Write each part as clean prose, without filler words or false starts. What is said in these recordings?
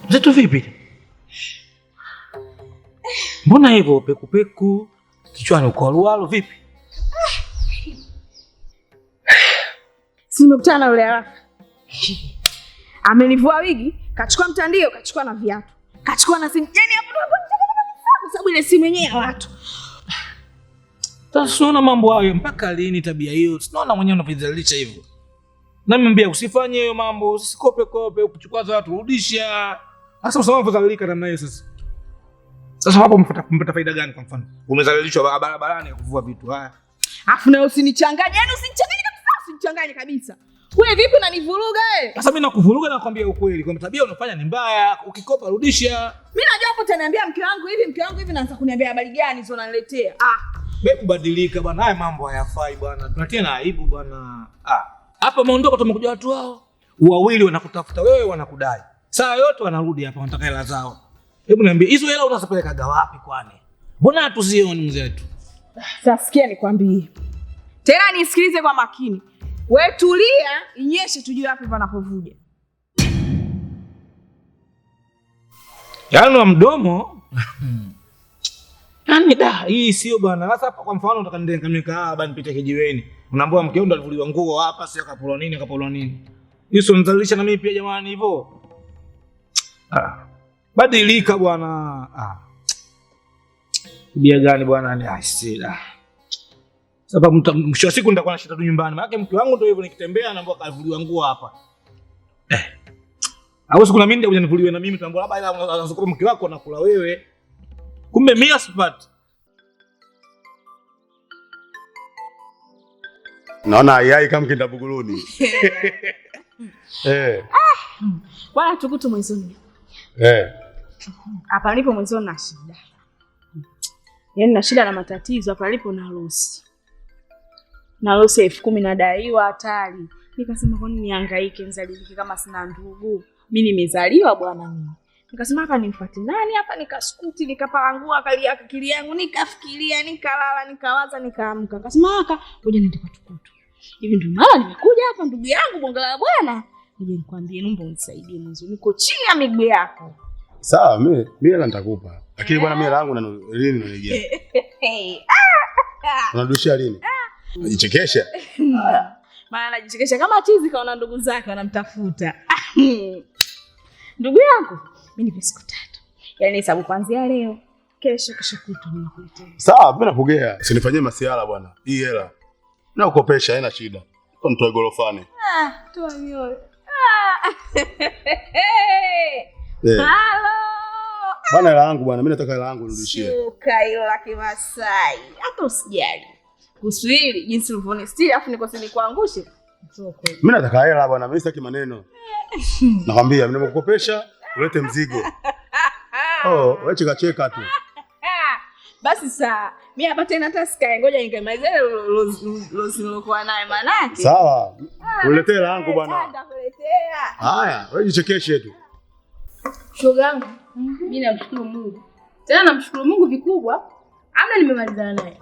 Mzetu vipi? Mbona hivyo pekupeku kichwani uko waluwalu vipi? Si nimekutana na yule Arafa. Amenivua wigi, kachukua mtandio, kachukua na viatu, kachukua na simu. Yaani hapo ndo kwa sababu ile simu yenyewe ya watu. Sasa unaona mambo hayo mpaka lini tabia hiyo? Sinaona mwenyewe unavyodhalilisha hivyo. Na nimwambia usifanye hiyo mambo, usikope kope, ukichukua za watu rudisha. Sasa usalama unavyodhalilika namna hiyo sasa. Sasa hapo mpata faida gani kwa mfano? Umezalilishwa barabarani kuvua vitu haya. Alafu na usinichanganye, yaani usinichanganye kabisa, usinichanganye kabisa. Wewe vipi unanivuruga wewe? Sasa mimi nakuvuruga na nakwambia ukweli kwamba tabia unafanya ni mbaya, ukikopa rudisha. Mimi najua hapo utaniambia mke wangu hivi, mke wangu hivi, naanza kuniambia habari gani hizo unaniletea? Ah, Hebu badilika bwana, haya mambo hayafai bwana. Tunatia na aibu bwana. Ah, hapa maondoko tumekuja watu hao. Wawili wanakutafuta wewe, wanakudai. Saa yote wanarudi hapa wanataka hela zao. Hebu niambie hizo hela unazipelekaga wapi kwani? Mbona hatuzioni mzee wetu? Sasa sikia nikwambie. Tena nisikilize kwa makini. Wewe tulia, inyeshe tujue wapi panapovuja. Yaani wa mdomo. Yaani da, hii sio bwana. Sasa hapa kwa mfano nataka nende nikamweka hapa nipite kijiweni. Unaambiwa mkeo ndo alivuliwa nguo hapa, sio kapolwa nini, kapolwa nini. Hii sio mzalisha na mimi pia jamani hivyo. Ah. Badilika bwana. Ah. Tabia gani bwana ni asila. Sababu mwisho wa siku nitakuwa na shida tu nyumbani. Maana mke wangu ndio hivyo nikitembea anaambiwa kavuliwa nguo hapa. Au siku na mimi ndio nivuliwe na mimi tunaambiwa labda ila anazokupa mke wako anakula wewe. Kumbe mimi sipati. Naona yai kama kinda buguruni. Eh. Wala tukutu mwenzoni. Eh. Hapa nilipo mwenzoni na shida. Yaani na shida na matatizo hapa nilipo na losi. Na losi 10,000 nadaiwa hatari. Nikasema kwa nini nihangaike nizalilike kama sina ndugu? Mimi nimezaliwa bwana mimi. Nikasema hapa nimfuate nani hapa, nikaskuti nikapangua akali akili yangu nikafikiria nikalala nikawaza nikaamka. Nikasema haka ngoja niende kwa Tukutu. Hivi ndio maana nimekuja hapa ndugu yangu bonga la bwana. Nije nikwambie naomba unisaidie mwanzo. Niko chini ya miguu yako. Sawa, mimi hela nitakupa. Lakini bwana mimi hela yangu lini unanijia? Unarudishia lini? Unajichekesha? Maana anajichekesha kama chizi kaona ndugu zake wanamtafuta. Ndugu yangu, mimi nipe siku 3. Yaani hesabu kuanzia leo, kesho kesho kutwa ninakuletea. Sawa, mimi nakugea. Usinifanyie masiara bwana. Hii hela nakukopesha, haina shida. Kwa nitoe gorofani. Ah, toa mioyo. Ah. Halo. Bwana hela yangu bwana, mimi nataka hela yangu nirudishie. Shuka hilo la Kimasai. Hata usijali. Kuhusu hili jinsi ulivyonistiri afu nikose nikuangushe. Mimi nataka hela bwana, mimi sitaki maneno. Nakwambia mimi nimekukopesha, ulete mzigo. Oh, wewe cheka cheka tu. Basi saa, mimi hapa tena hata sikae, ngoja nikamalize losi nilokuwa naye manake. Sawa. Uletee hela yangu bwana. Nitakuletea. Haya, wewe jichekeshe tu. Shoga yangu, mimi namshukuru Mungu. Tena namshukuru Mungu vikubwa. Amna nimemalizana naye.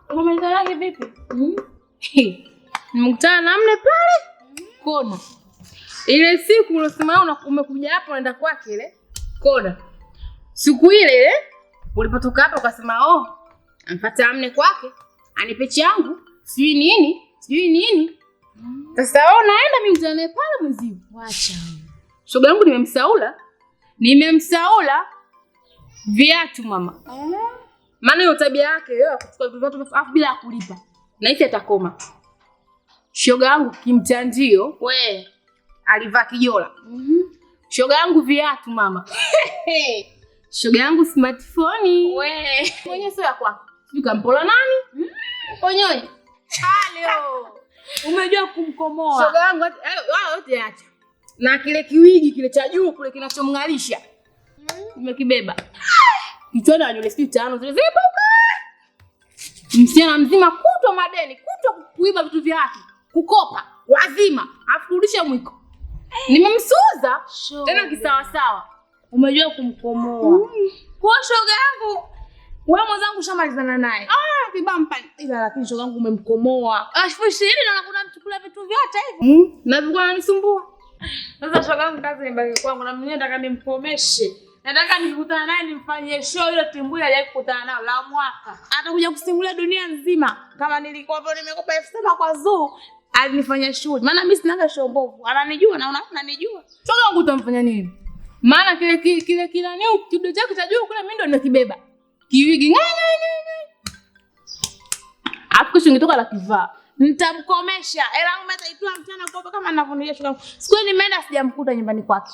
Umemalizana naye vipi? Nimekutana na Amna pale kona. Ile siku ulosema umekuja hapa unaenda kwake ile kona. Siku ile ile ulipotoka hapa ukasema oh, amfuata Amna kwake, anipe changu, sijui nini, sijui nini. Sasa wewe unaenda mimi mkutane naye pale mwenziwe. Wacha. Shoga yangu nimemsaula. Nimemsaula viatu mama. Maana hiyo tabia yake yeye kuchukua vitu vya watu bila kulipa. Na hivi atakoma. Shoga yangu kimtandio, we alivaa kijola. Shoga yangu viatu mama. Shoga yangu smartphone. We mwenyewe sio ya kwako. Sijui kampola nani? Onyonyi. Halo. Umejua kumkomoa. Shoga yangu wao wote acha. Na kile kiwigi kile cha juu kule kinachomngalisha. Umekibeba. Kichwani ana nywele 5 zile zipuka. Msichana mzima kutwa madeni, kutwa kuiba vitu vyake, kukopa, wazima, afu kurudisha mwiko. Nimemsuuza tena kisawa sawa. Umejua kumkomoa. Kwa shoga yangu wewe mwenzangu ushamalizana naye. Ah, kibampa ila lakini shoga yangu umemkomoa. 20,000 na kuna mchukula vitu vyote hivi. Na vilikuwa ananisumbua. Sasa shoga yangu kazi imebaki kwangu na mimi nataka nimkomeshe. Nataka nikikutana naye nimfanyie show ile timbui hajawahi kukutana nao la mwaka. Atakuja kusimulia dunia nzima kama nilikuwa nimekopa 7,000 kwa Zuu alinifanyia shughuli. Maana mimi sinaga show mbovu. Ananijua na unanijua. Shoga yangu utamfanya nini? Maana kile kile kile ni kidude chake cha juu kule mimi ndo ninakibeba. Kiwigi ngai ngai ngai. Afu kesho ingetoka la kivaa. Nitamkomesha. Hela yangu mtaitoa mchana kwa kama ninavyonilia shoga. Siku nimeenda sijamkuta nyumbani kwake.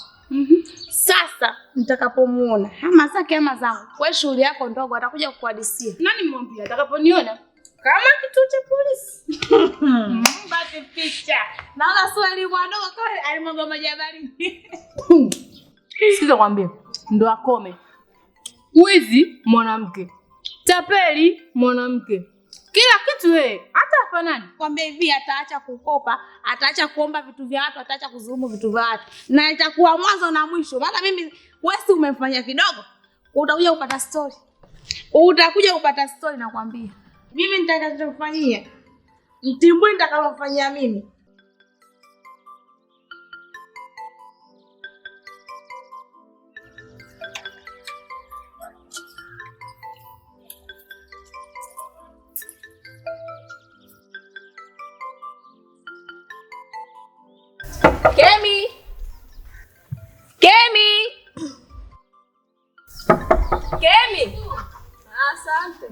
Sasa nitakapomuona ama zake ama zangu, wewe shughuli yako ndogo atakuja kukuhadisia. Nani mwambie atakaponiona? Kama kituo cha polisi. Basi picha. Naona sura ilikuwa ndogo kama alimwaga maji ya baridi. Sikiza kwambie, ndo akome. Wizi mwanamke. Tapeli mwanamke. Kila kitu wewe, hata afanani. Kwambia hivi ataacha kukopa, ataacha kuomba vitu vya watu, ataacha kudhulumu vitu vya watu. Na itakuwa mwanzo na mwisho. Maana mimi wewe si umemfanyia kidogo. Utakuja kupata story. Utakuja kupata story nakwambia. Mimi nitakachofanyia. Mtimbwi nitakalofanyia mimi. Kemi. Kemi. Kemi. Asante.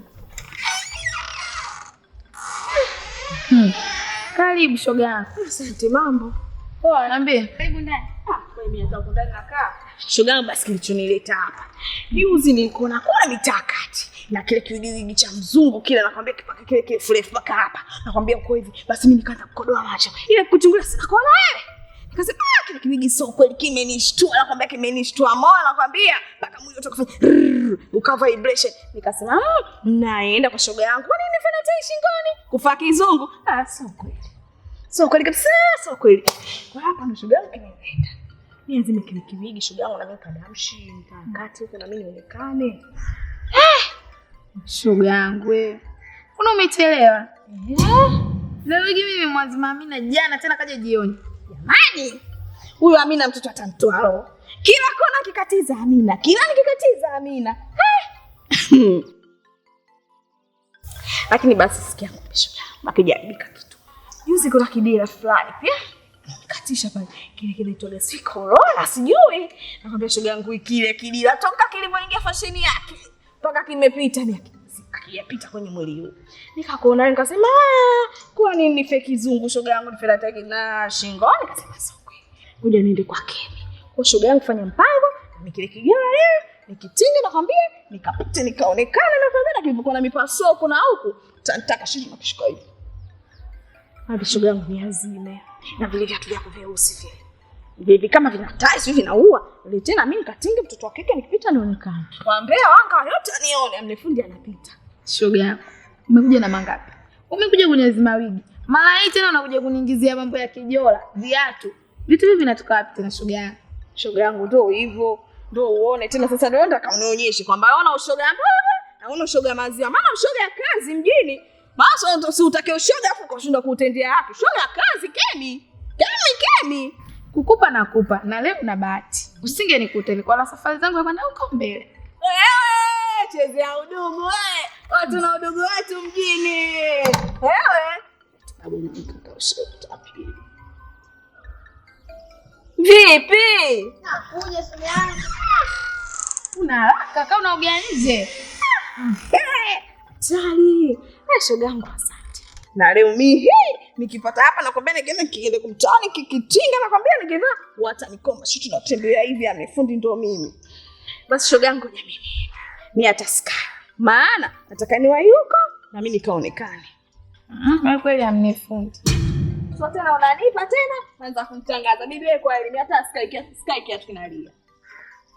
Karibu shoga. Asante, mambo. Poa, niambie. Karibu ndani. Ah, mimi nataka ndani nakaa. Shoga basi kilichonileta hapa. Juzi nilikuwa nakula mitakati na kile kiwigi cha mzungu kile nakwambia kipaka kile kile furefu mpaka hapa. Nakwambia uko hivi. Basi mimi nikaanza kukodoa macho. Ile kuchungulia sasa kwa wewe. Nikasema ah, kile kiwigi sio kweli kimenishtua. Nakwambia kimenishtua moyo, nakwambia mpaka mwili wote ukafanya uka vibration. Nikasema naenda kwa shoga yangu. Kwa nini nifanye tai shingoni? Kufaa kizungu. Ah, sio kweli. Sio kweli kabisa, sio kweli. Kwa hapa ndo shoga yangu kimenileta. Nianze kile kiwigi shoga yangu na mimi kadamshi, nikakati huko na mimi nionekane. Shoga yangu wewe. Kuna umechelewa? Leo hii mimi mwazima Amina jana tena kaja jioni. Jamani! Huyu Amina mtoto atanitoa roho. Kila kona kikatiza Amina, kila nikikatiza Amina. Lakini basi sikia shoga, makijaribika kitu. Juzi kuna kidira fulani pia. Katisha pale. Kile kinaitwa si corona sijui. Nakwambia shoga yangu kile kidira toka kilivyoingia fashion yake mpaka kimepita ni akijapita kwenye mwili huu. Nikakuona nikasema kwa nini nife kizungu shoga yangu nife tagi na shingo? Nikasema sio kweli. Ngoja niende kwa Kemi. Kwa shoga yangu fanya mpango, ni kile kigera leo, nikitinga nakwambia, nikapita nikaonekana nakwambia na kilivyokuwa na mipasuo na huku. Nataka shingo na kushika hivi. Hadi shoga yangu niazime. Na vile viatu vyako vyeusi vile. Vivi kama vina tai sio vinaua. Ile tena mimi nikatinge mtoto wa kike nikipita nionekane. Waambia wanga yote nione amnefundi anapita. Shoga yako. Umekuja na mangapi? Umekuja kuniazima wigi. Mara hii tena unakuja kuniingizia mambo ya kijola, viatu. Vitu hivi vinatoka wapi tena shoga yangu? Shoga yangu ndio hivyo. Ndio uone tena sasa ndio nataka unionyeshe kwamba naona ushoga hapa, naona ushoga maziwa. Maana ushoga ya kazi mjini. Maana si utake ushoga afu ukashindwa kuutendea haki. Ushoga ya kazi Kemi. Kemi Kemi. Kukupa na kupa na leo na bahati. Usingenikuta nilikuwa na safari zangu ya kwenda huko mbele. Wewe chezea udugu wewe. Watu na udugu wetu mjini. Wewe. Vipi? Nakuja shoga yangu. Una haraka kama unaogea nje. Tali. Shoga yangu asante. Na leo mimi nikipata hapa nakwambia nikienda nikienda kumtaani kikitinga nakwambia nikivaa watanikoma sisi tunatembea hivi amefundi ndo mimi. Basi shoga yangu ya mimi. Mimi atasika. Maana nataka niwahi huko na mimi nikaonekane. Wewe kweli amnifundi. Sio tena unanipa tena naanza kumtangaza. Bibi wewe kwa elimu hata sky kiatu kinalia.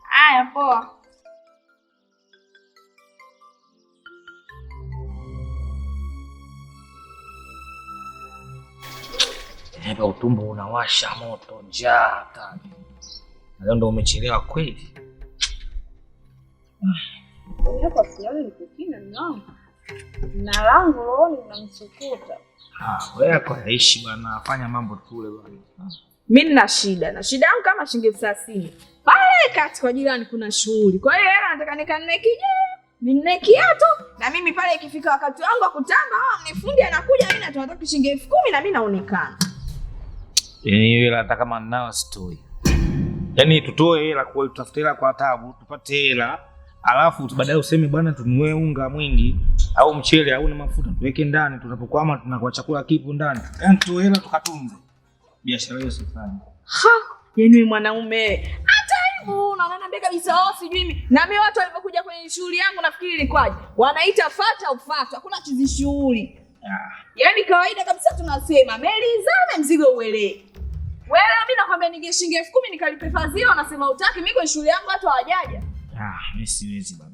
Haya poa. Hapa utumbo unawasha moto, njaa hatari. Na leo ndo umechelewa kweli. Hapa sioni nikukina mwanangu. Na langu rohoni unamsukuta. Ah, wewe kwa yaishi bwana, fanya mambo tule bwana. Mimi nina shida. Na shida yangu kama shilingi 30. Pale kati kwa jirani kuna shughuli. Kwa hiyo hela nataka nikanunue kijana, ninunue kiatu na mimi pale ikifika wakati wangu wa kutamba, mnifundi anakuja mimi nataka shilingi 10,000 na mimi naonekana. Yaani hela hata kama ninao sitoi. Yaani tutoe hela kwa tutafute hela kwa taabu, tupate hela, alafu baadaye useme bwana tununue unga mwingi au mchele au na mafuta tuweke ndani, tunapokwama tunakuwa chakula kipo ndani. Yaani tutoe hela tukatunze. Biashara hiyo sifanye. Ha, yaani mwanaume hata hivyo unaona kabisa oh sijui mimi. Na mimi watu walipokuja kwenye shughuli yangu nafikiri ilikuwaje? Wanaita fata ufata, hakuna chizi shughuli. Yaani kawaida kabisa tunasema meli izame mzigo uelee. Wewe mimi nakwambia ninge shilingi 10,000 nikalipe fadhila unasema utaki, mimi kwenye shughuli yangu watu hawajaja. Mimi siwezi baba.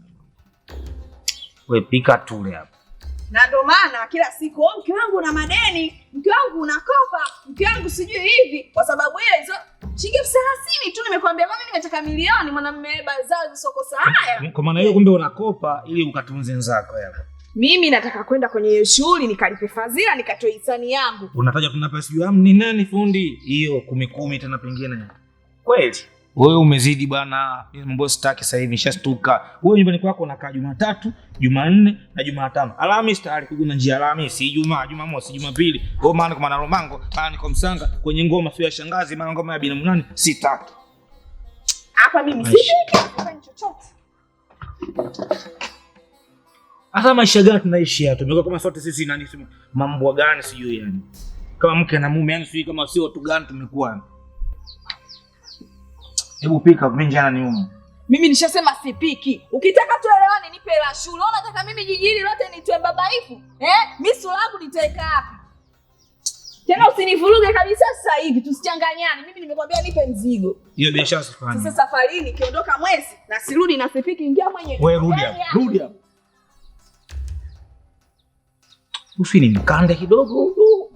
Wewe pika tule hapa. Na ndo maana kila siku mke wangu una madeni, mke wangu unakopa, mke wangu sijui hivi, kwa sababu hiyo hizo shilingi 30 tu nimekwambia kama mimi nimetaka milioni mwanamume bazazi sokosa haya. Kwa maana hiyo kumbe unakopa ili ukatunze nzako hapo. Mimi nataka kwenda kwenye hiyo shughuli nikalipe fadhila nikatoe hisani yangu. Unataja tunapa sijui ni nani fundi hiyo 10,000 tena pengine. Kweli? Wewe umezidi bwana, mimi mambo sitaki sasa hivi nishastuka. Wewe nyumbani kwako unakaa Jumatatu, Jumanne na Jumatano. Alhamisi tayari kuna njia Alhamisi, Ijumaa, Jumamosi, Jumapili. Kwa maana kwa Romango, maana niko Msanga kwenye ngoma sio ya shangazi, maana ngoma ya binamu nani sitaki. Hapa mimi sipiki, sifanyi chochote. Hata maisha gani tunaishi hapa? Tumekuwa kama sote sisi nani sema mambo gani sijui yani. Kama mke na mume yani sijui kama sio watu gani tumekuwa. Hebu pika mimi njana niume. Mimi nishasema sipiki. Ukitaka tuelewane nipe hela shule. Unataka mimi jijini lote nitoe babaifu? Mimi sura yangu nitaweka wapi? Tena usinivuruge kabisa sasa hivi, tusichanganyane. Mimi nimekwambia nipe mzigo. Hiyo biashara sifanyi. Sasa safari nikiondoka mwezi na sirudi na sipiki, ingia mwenyewe. Wewe rudi hapa. Rudi hapa. Usini mkande kidogo huyu.